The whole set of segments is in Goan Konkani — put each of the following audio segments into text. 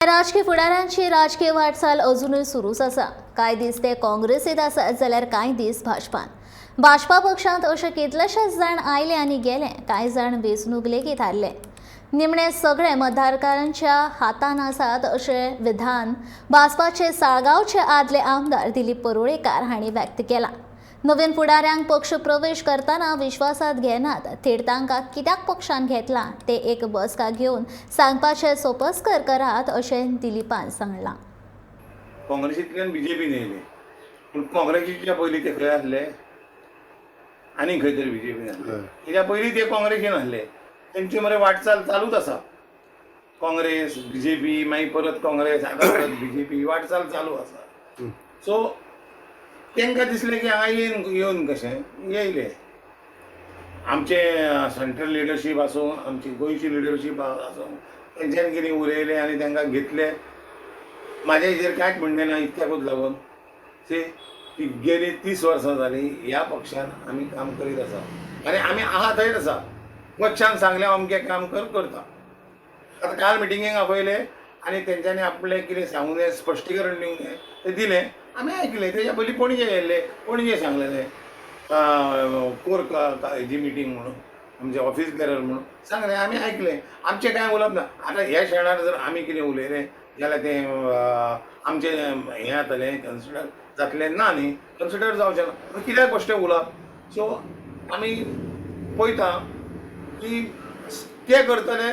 राजकीय फुडाऱ्यांची राजकीय वाटचाल अजुनूय सुरूच आसा. कांय दीस ते काँग्रेसीत आसात जाल्यार कांय दीस भाजपान. भाजपा पक्षांत अशे कितलेशेच जाण आयले आनी गेले. कांय जाण वेंचणूक लेगीत हारले. निमणे सगळे मतदारांच्या हातान आसात अशें विधान भाजपाचे साळगांवचे आदले आमदार दिलीप परुळेकार हांणी व्यक्त केलां. नवीन फुडाऱ्यांक पक्ष प्रवेश करतना विश्वासात घेनात, थेट तांकां कित्याक पक्षान घेतला ते एक बसका घेवन सांगपाचे सोपस्कर करात अशें दिलीपान सांगलां. काँग्रेसींतल्यान बीजेपीन येयले, पूण काँग्रेसीच्या पयलीं ते खंय आसले? आनी खंय तरी बीजेपीन आसले. तेच्या पयलीं ते काँग्रेसीन आसले. तेंची मरे वाटचाल चालूच आसा. काँग्रेस, बीजेपी, मागीर परत काँग्रेस, आतां परत बीजेपी, वाटचाल चालू आसा. सो तांकां दिसलें की हांगा येवन येवन कशें येयले. आमचे सेंट्रल लिडरशीप आसूं, आमची गोंयची लिडरशीप आसूं, तेंच्यानी कितें उलयलें आनी तांकां घेतले. म्हाज्या हेजेर कांयच म्हणणें ना, इतक्याकूच लागून सी ती गेली 30 वर्सां जालीं ह्या पक्षान आमी काम करीत आसा आनी आमी आहा थंयच आसा. पक्षान सांगलें अमकें काम कर, करता. आतां काल मिटिंगेक आपयले आनी तेंच्यांनी आपलें कितें सांगूंक जाय, स्पश्टीकरण दिवंक जाय, तें दिलें, आमी आयकलें. तेज्या पयलीं पणजे येयल्ले, पणजे सांगलेलें कोर हेजी मिटींग म्हणून, आमचे ऑफीस बेरर म्हणून सांगलें, आमी आयकलें. आमचें कांय उलोवप ना. आतां ह्या शेणार जर आमी कितें उलयलें जाल्यार तें आमचें हें जातलें, कन्सिडर जातलें ना न्ही, कन्सिडर जावचें ना. कित्याक बेश्टें उलोवप? सो आमी पळयता की ते करतले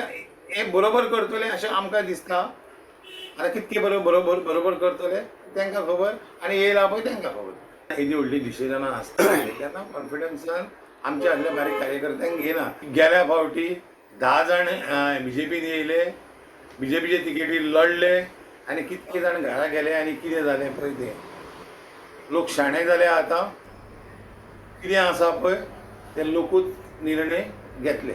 हें बरोबर करतले अशें आमकां दिसता. आतां कितके बरोबर बरोबर करतले तांकां खबर आनी येयला पळय तांकां खबर. येदी व्हडली डिसिजनां आसता तेन्ना कॉन्फिडन्सान आमच्या आदल्या बारीक कार्यकर्त्यांक घेयना. गेल्या फावटी 10 जाण बीजेपीन येयले, बीजेपीचे तिकेटी लढले आनी कितके जाण घरा गेले आनी कितें जालें पळय तें. लोक शाणे जाले. आतां कितें आसा पळय ते लोकूच निर्णय घेतले.